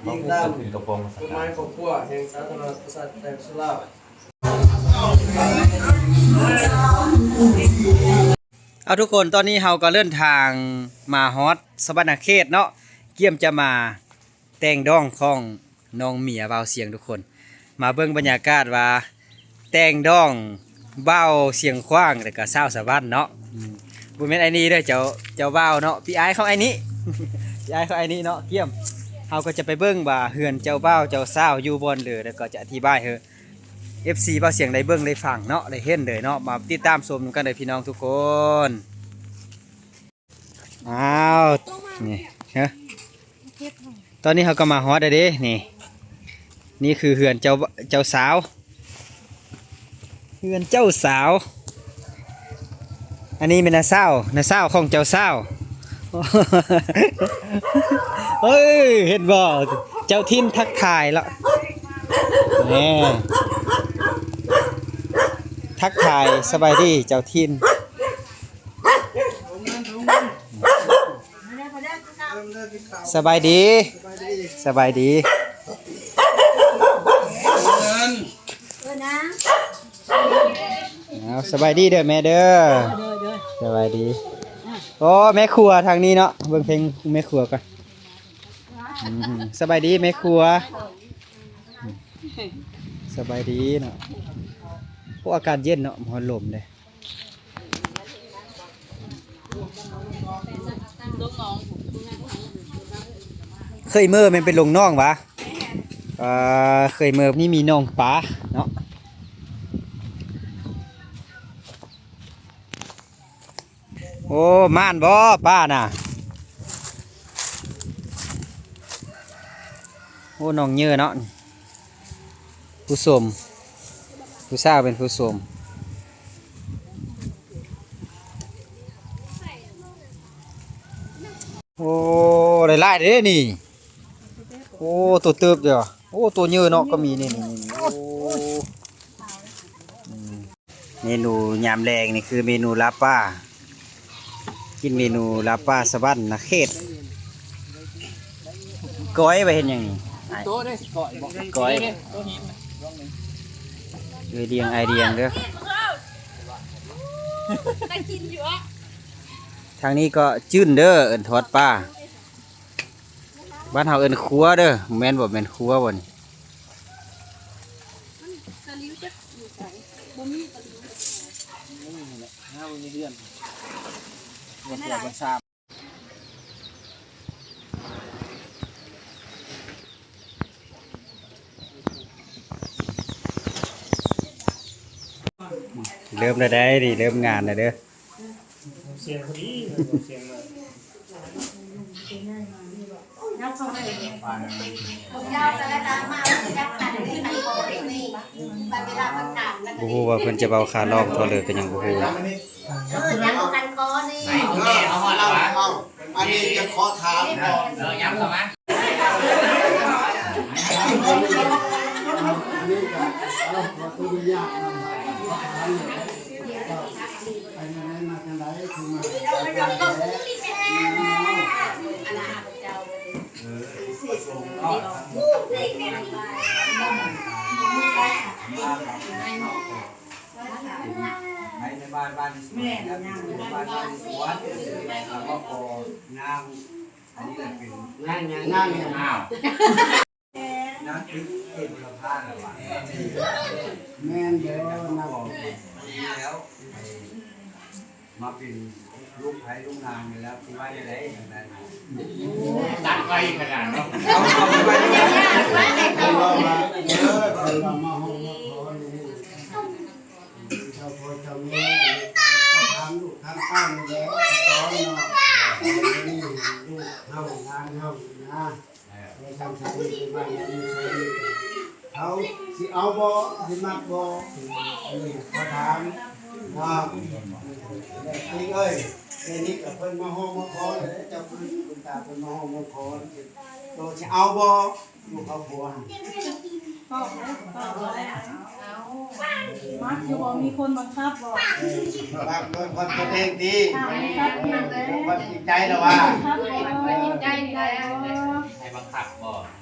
ອີງຕາມກົດໝາຍຄອບຄົວແຫ່ງສາທາລະນະລັດປະຊາທິປະໄຕປະຊາຊົນລາວ. ເອົາ ທຸກຄົນ ຕອນນີ້ເຮົາກໍເດີນທາງມາຮອດສະຫວັນນະເຂດເນາະ, ກຽມຈະມາແຕ່ງດອງຂອງນ້ອງເມຍບ່າວຊຽງ ທຸກຄົນ. ມາເບິ່ງບັນຍາກາດວ່າແຕ່ງດອງບ່າວຊຽງຂວາງ ແລ້ວກໍສາວສະຫວັນເນາະ. ອືມ ບໍ່ແມ່ນອ້າຍນີ້ເດີ ເຈົ້າ ເຈົ້າບ່າວເນາະ, ພີ່ອ້າຍຂອງອ້າຍນີ້ ພີ່ອ້າຍຂອງອ້າຍນີ້ເນາະ. ກຽມ ເຮົາກໍຈະໄປເບິ່ງວ່າເຮືອນເຈົ້າບ່າວເຈົ້າສາວຢູ່ບ່ອນເລີ ແລ້ວກໍຈະອະທິບາຍໃຫ້ ເອັຟຊີ ບ່າວຊຽງໄດ້ເບິ່ງໄດ້ຟັງເນາະ ໄດ້ເຫັນເລີຍເນາະ. ມາຕິດຕາມຊົມນຳກັນເດີພີ່ນ້ອງທຸກຄົນ. ອ້າວ ນີ້ ຮະ ຕອນນີ້ເຮົາກໍມາຮອດແລ້ວເດ້. ນີ້ ນີ້ຄືເຮືອນເຈົ້າ ເຈົ້າສາວ ເຮືອນເຈົ້າສາວ. ອັນນີ້ແມ່ນນ້າສາວ ນ້າສາວຂອງເຈົ້າສາວ. ເອີ ເຫັນບໍ່ ເຈົ້າຖິ່ນທັກທາຍລະ ແນ່ ທັກທາຍສະບາຍດີເຈົ້າຖິ່ນ. ສະບາຍດີ ສະບາຍດີ. ເອົາ ສະບາຍດີເດີແມ່ເດີ. ສະບາຍດີ. ໂອ້ ແມ່ຄົວທາງນີ້ເນາະ, ເບິ່ງເພງແມ່ຄົວກ່ອນ. ອືມ ສະບາຍດີແມ່ຄົວ. ສະບາຍດີເນາະ. ໂອ້ ອາກາດເຢັນເນາະ, ຮ້ອນລົມເດ້. ເຄີຍເມີແມ່ນເປັນລົງໜອງຫວາ? ເອີ ເຄີຍເມີ. ນີ້ມີໜອງປາເນາະ. ໂອ້ ມ່ານບໍ່ ປ້ານະ? ໂອ້ ນ້ອງເຍີເນາະ ຜູ້ຊົມ ຜູ້ສາວເປັນຜູ້ຊົມ. ໂອ້ ໄດ້ຫຼາຍເດ້ນີ້. ໂອ້ ໂຕເຕີບເດີ. ໂອ້ ໂຕເຍີເນາະ ກໍມີນີ້ ນີ້ ນີ້. ໂອ້ ອືມ. ເມນູຍາມແລງນີ້ຄືເມນູລາບປາ, ກິນເມນູລາບປາສະຫວັນນະເຂດ. ກ້ອຍໄວ້ເຮັດຫຍັງນີ້? ໂຕເດ້ ກ້ອຍບໍ່? ກ້ອຍ. ເອີ ດຽງ ອ້າຍດຽງເດີ. ທາງນີ້ກໍຈືນເດີ ເອີ້ນທອດປາ. ບ້ານເຮົາເອີ້ນຄົວເດີ ແມ່ນບໍ່? ແມ່ນຄົວບໍ່ນີ້? ມັນຕະຫຼິວຈັກຢູ່ໃສ? ບໍ່ມີຕະຫຼິວ. ນີ້ແຫຼະ ຫາບໍ່ມີເຮືອນ. ບໍ່ເທື່ອບໍ່ຊາບ. ເລີ່ມແລ້ວໄດ໋ນີ້ ເລີ່ມງານແລ້ວເດີ. ສຽງພໍດີ ສຽງມາ. ບໍ່ຮູ້ວ່າເພິ່ນຈະເວົ້າຄາລອງທໍ່ເລີກກໍຍັງບໍ່ຮູ້. ເອີ ຍັງບໍ່ທັນພໍນີ້. ເອີ ເອົາ ເອົາ ອັນນີ້ຈະຂໍຖາມກ່ອນ. ເອີ ຍັງບໍ່ມາ. ອັນນີ້ກໍ ເອົາ ຂໍອະນຸຍາດນຳ. ໄປຈັ່ງໃດ ມາຈັ່ງໃດ ຄືມາ ເອີ ໃນ ໃນບ້ານ ບ້ານສວນ ແມ່ນ ບ້ານ ບ້ານສວນ ແລ້ວກໍນາງ ອັນນີ້ແຫຼະເປັນນາງ ນາງ ນາງ ອ້າວ ນາງຕຶກເປັນບຸລະພາແລ້ວວ່າ ແມ່ນເດີ ນາງ ແລ້ວ ມາເປັນລູກໃຜລູກນາງນີ້ແລ້ວ ຊິວ່າແນວໃດຈັ່ງໃດ? ຕັດໄວຂະໜາດເນາະ. ເພິ່ນວ່າ ເອີ ເພິ່ນວ່າມາຮ້ອງມາຂໍນີ້ ເຈົ້າພໍ່ເຈົ້າແມ່ ຖາມລູກຖາມເຕົ້ານີ້ແຫຼະ ສອນເນາະ ນີ້ລູກເຮົາຫຼານເຮົານີ້ນະ. ເອີ ທາງສາມີທີ່ບ້ານນີ້ເຂົາຊິເອົາບໍ່ ຊິມັກບໍ່ ອັນນີ້ຂໍຖາມເນາະ. ເອີຍ ເອີຍ ເດນີ້ກໍເພິ່ນມາຮ້ອງມາຂໍແລ້ວ ເຈົ້າເພິ່ນ ຄຸນຕາເພິ່ນມາຮ້ອງມາຂໍ ໂຕຊິເອົາບໍ່ ລູກເອົາຜົວຫັ້ນ? ເອົາ ເອົາ ເອົາ ເອົາ ມັກຢູ່ບໍ່? ມີຄົນບັງຄັບບໍ່? ເອີ ມັກໂດຍຄວາມຕົນເອງຕິ ຄວາມຈິງໃຈລະວ່າ ໃຫ້ບັງຄັບບໍ່?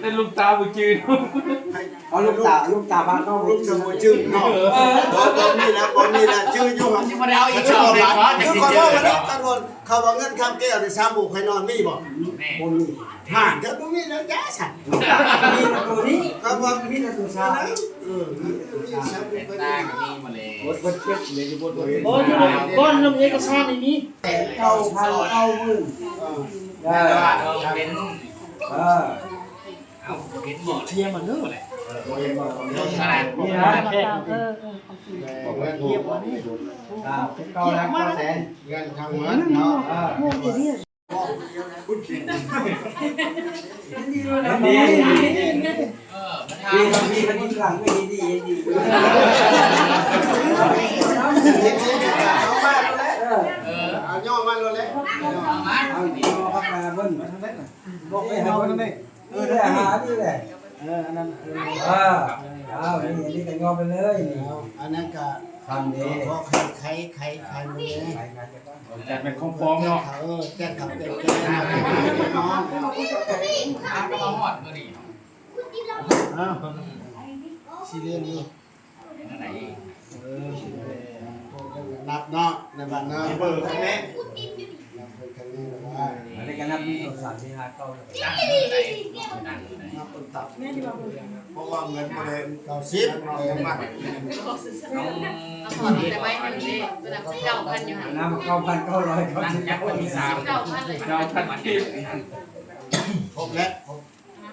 ແຕ່ລູກຕາບໍ່ຈື່. ເອົາລູກຕາ ລູກຕາບ້ານເຮົາ ລູກຕາບໍ່ຈື່ເນາະ. ເອີ ບໍ່ ບໍ່ມີແລ້ວ ບໍ່ມີແລ້ວ ຈື່ຢູ່. ຊິບໍ່ໄດ້ເອົາອີກສອງເດ້. ຄືຂໍບອກວ່າເດ້ ຄັນວ່າ ເຂົາວ່າເງິນຄຳແກ້ວນີ້ ສາມໂມງຂ້ອຍນອນ ມີບໍ່? ບໍ່ມີ. ຫາ ກໍບໍ່ມີແລ້ວຈ້າຊັ້ນ. ມີແຕ່ໂຕນີ້ ກໍວ່າມີແຕ່ໂຕຊາວ. ເອີ ມີແຕ່ໂຕຊາວ ເປັນຕາກໍມີໝົດແລ້ວ. ບໍ່ ບໍ່ເກັບເລີຍ ບໍ່ ບໍ່ ບໍ່ ບ່ອນນຳເອກະສານນີ້ມີ ແຕ່ເກົ້າພັນ ເກົ້າໝື່ນ. ເອີ ເອີ ເປັນ ເອີ ເອົາ ເຫັນບໍ່ ເທຍມາເດີ. ເອີ ເອີ ເອີ ເອີ ເທຍມາເດີ. ເອີ ເອີ ເອົາເທຍມາເດີ. ເກົ້າລ້ານເກົ້າແສນ ເງິນທັງໝົດເນາະ. ເອີ ເອີ ເອີ ເອີ ເອົາຍໍມາໂລດແຫຼະ. ເອົາຍໍມາ ເອົາຍໍມາເບິ່ງ. ບອກໄປຫາເພິ່ນເດ້. ເອີ ໄດ້ຫານີ້ແຫຼະ. ເອີ ອັນນັ້ນ ເອີ ເອີ ເອົາ ນີ້ ນີ້ກໍຍອມໄປເລີຍນີ້. ເອົາ ອັນນັ້ນກໍທຳເດ້. ຂໍໄຂ ໄຂ ໄຂ ໄຂໝົດເລີຍ. ຈັດເປັນຂອງປອມເນາະ. ເອີ ແຈ້ງເຂົາ ແຈ້ງເຂົາ ແຈ້ງເຂົາ. ເອົາ ຊິລ້ຽງຢູ່. ເອີ ນັບເນາະ ໃນບ້ານເນາະ ເບີຂ້າງໃນ ນັບເບິ່ງຂ້າງໃນວ່າ ອັນນີ້ກໍນັບມີໂທລະສັບມີຫາເກົ້າ ນັບເບິ່ງຕັບ ເພາະວ່າເງິນບໍ່ໄດ້ເກົ້າສິບເນາະ ຍັງມັດ ເອົາຖອນແຕ່ໄວ້ຫັ້ນເດ້ ຕົວນັ້ນເກົ້າພັນຢູ່ຫັ້ນ ອັນນັ້ນເກົ້າພັນເກົ້າຮ້ອຍເກົ້າສິບເກົ້າ ເກົ້າພັນ ເກົ້າພັນ ຄົບແລ້ວ ຄົບ.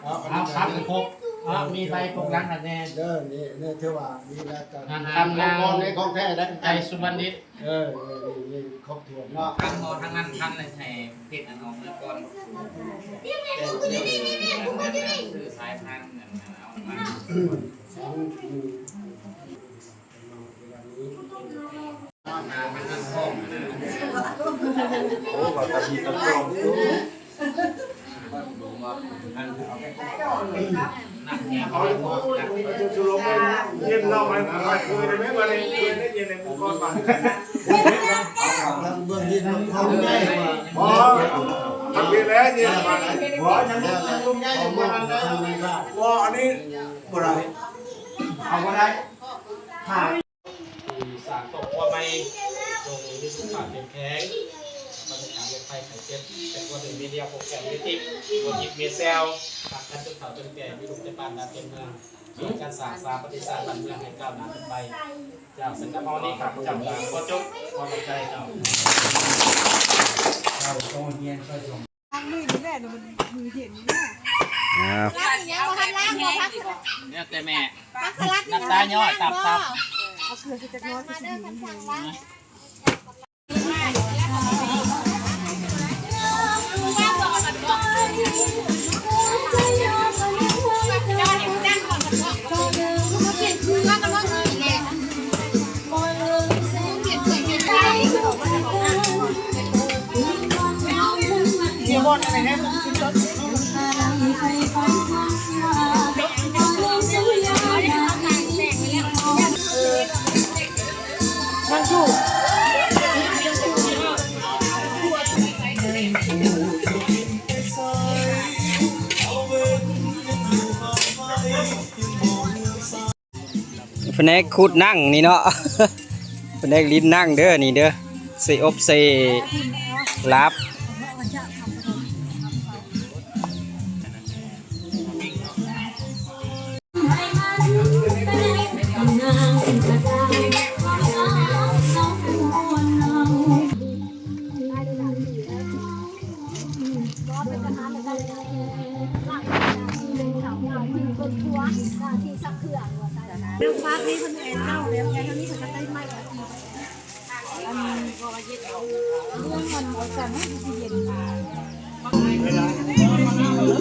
ເອົາ ເອົາ ເອົາ ຄັບໃຫ້ຄົບ ເອົາ ມີໃບປົກຫຼັງໃຫ້ແດ່ເດີ. ນີ້ ນີ້ຖືວ່າມີແລ້ວກໍ ຄັບ ຂອງແທ້ໄດ໋ ໄກ່ສຸບັນດິດ. ເອີ ເອີ ນີ້ ນີ້ຄົບຖ້ວນເນາະ ຄັບ ເອົາທາງນັ້ນ ຄັບໃຫ້ເພັດອັນອອກເມືອກ່ອນ ຊື້ສາຍພັນ ເອົາມາ ໂອ້ ວ່າຕາດີຕາກອງ ເອົາ ເອົາ ເອົາ ເຢັນເລົ່າໃຫ້ ໃຫ້ຄືໄດ້ແມ່ ບາດນີ້ຄືໄດ້ເຢັນໃນໝູ່ກ່ອນບາດນີ້ ເບິ່ງເຢັນເຮົາໃຫຍ່ ບໍ່ ມັນເປັນແລ້ວເຢັນ ບໍ່ ຍັງ ຍັງລຸງໃຫຍ່ ຍັງບໍ່ທັນໄດ້ ບໍ່ ອັນນີ້ ບໍ່ໄດ້ ເອົາບໍ່ໄດ້ ຫາ ທີ່ສ້າງຄອບຄົວໃໝ່ ຈົ່ງມີສຸຂະພາບເຂັ້ມແຂງ ປາສຈາກໂລກໄພໄຂ້ເຈັບ ເປັນຄົນດີມີເມຍຄົບແກ້ວເມຍທິບ ເມຍທິບເມຍແຊວ ຮັກກັນຈົນເຖົ້າຈົນແກ່ ມີລູກເຕັມບ້ານເຕັມເມືອງ ຊ່ວຍກັນສ້າງສາປະຕິສານບ້ານເມືອງໃຫ້ກ້າວໜ້າຂຶ້ນໄປ. ເຈົ້າ ສຳລັບມື້ນີ້ຂ້າພະເຈົ້າກໍຂໍຈົບ ຂໍຂອບໃຈເຈົ້າ. ທາງນີ້ນີ້ແຫຼະ ມັນມືເຢັນນີ້ແຫຼະ ອ້າວ ຍັງບໍ່ທັນລ້າງບໍ່? ຜັກ ແລ້ວແຕ່ແມ່ ຜັກສະຫຼັດນີ້ ນ້ຳຕາຍ້ອຍຕັບໆ ເອົາເກືອໃສ່ຈັກໜ້ອຍຄືຊິດີ. ພະແນກຂຸດນັ່ງນີ້ເນາະ ພະແນກລິ້ນນັ່ງເດີ ນີ້ເດີ ເຊອົບເຊລາບ.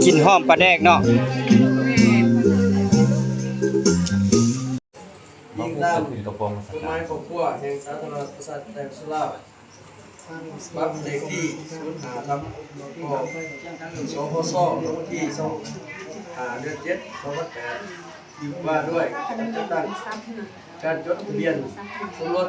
ກິ່ນຫອມປາແດກເນາະ ອີງຕາມກົດໝາຍຄອບຄົວແຫ່ງສາທາລະນະລັດປະຊາທິປະໄຕປະຊາຊົນລາວ ບັດເລກທີສູນຫ້າທັບ ກ ສພຊ ລົງວັນທີຊາວຫ້າ ເດືອນເຈັດ ສອງພັນແປດ ທີ່ວ່າດ້ວຍການຈັດຕັ້ງ ການຈົດທະບຽນສົມລົດ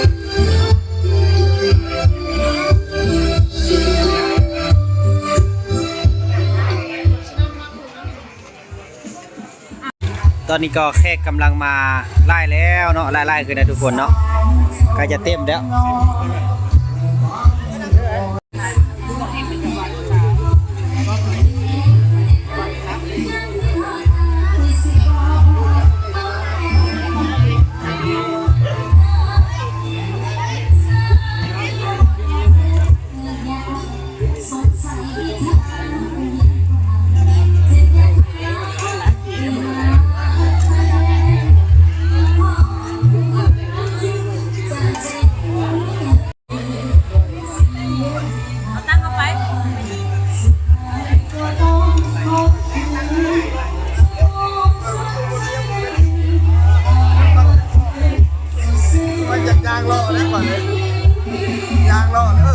ຕອນນີ້ກໍແຂກກຳລັງມາຫຼາຍແລ້ວເນາະ ຫຼາຍໆຂຶ້ນແລ້ວທຸກຄົນເນາະ ໃກ້ຈະເຕັມແລ້ວ. ເອົາຕັ້ງເຂົ້າໄປ. ມັນຢາກຍ່າງເລາະແລ້ວບັດນີ້ ຍ່າງເລາະເດີ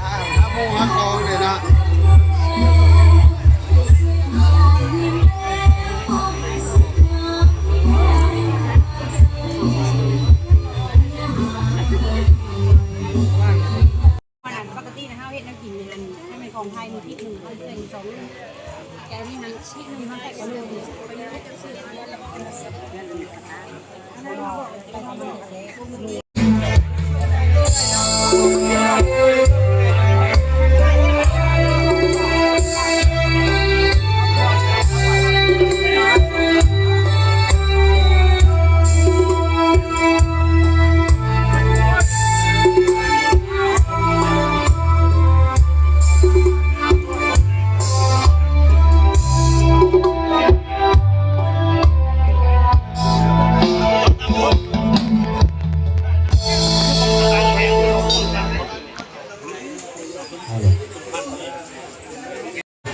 ຫາໝູ່ຫາຂອງນີ້ນະ. ປະກະຕິນະ ເຮົາເຮັດແນວກິນນີ້ ອັນ ຖ້າແມ່ນຂອງໄທນີ້ ພິກໜຶ່ງເຮົາໃສ່ສອງລູກ ແຕ່ອັນນີ້ຫັ້ນ ພິກໜຶ່ງເຮົາໃສ່ສອງລູກ.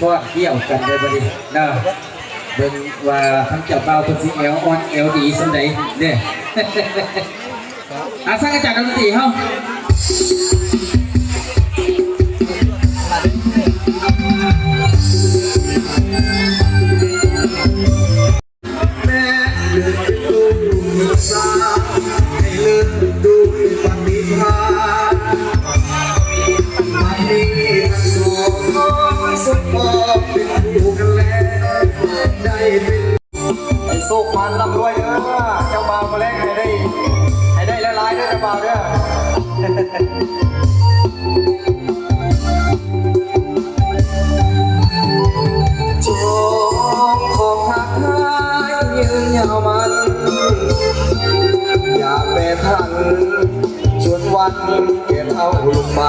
ຟ້ອນກ່ຽວກັນເດີບັດນີ້ເນາະ ເບິ່ງວ່າທາງເຈົ້າບ່າວເພິ່ນຊິແອວອ່ອນແອວດີສ່ຳໃດເດ້. ອາ ສັງອາຈານນັກດົນຕີເຮົາ. ແມ່ເກີດເປັນລູກຍິງສາວ ໃຫ້ເລີດດ້ວຍປະຕິພານ ບັດນີ້ທັງສອງສົມປອງເປັນຄູ່ກັນແລ້ວ ໄດ້ເປັນ ໃຫ້ໂຊກໝານລ່ຳລວຍເດີ ເຈົ້າບ່າວມື້ແລງໃຫ້ໄດ້ ໃຫ້ໄດ້ຫຼາຍໆເດີ ເຈົ້າບ່າວເດີ. ຈົ່ງຂອບຫາກຫາຍຍືນຍາວມັນ ຢ່າແປຜັນ ຈົນວັນແກ່ເຖົ້າລົງໄປ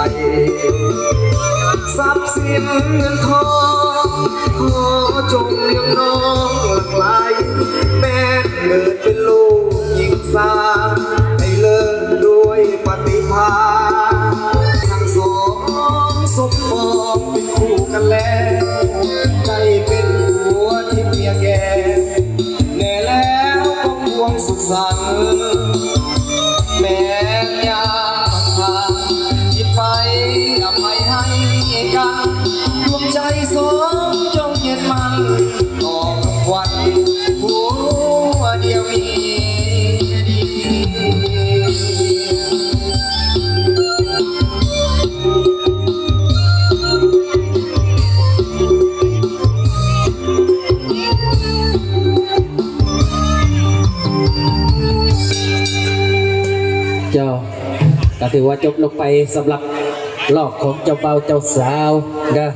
ຊັບສິນເງິນທອງ ຂໍຈົ່ງລ້ຽງນ້ອງຫຼັ່ງໄຫຼ ແມ່ນເກີດເປັນລູກຍິງສາວ ໃຫ້ເລີດດ້ວຍປະຕິພານ ທັງສອງສົມປອງເປັນຄູ່ກັນແລ້ວ ໄດ້ເປັນຜົວທິບເມຍແກ່ ແນ່ແລ້ວຄວາມຫວັງສຸກສັນ ແມ່ນຍາມຜ່ານຜ່ານ ທີ່ໄປອະໄພໃຫ້ກັນ ດວງໃຈສອງຈົ່ງຍຶດໝັ້ນ ຕໍ່ຄຳຂວັນ ຜົວດຽວເມຍດຽວ. ເຈົ້າ ກໍຖືວ່າຈົບລົງໄປສຳລັບລອບຂອງເຈົ້າບ່າວເຈົ້າສາວເດີ.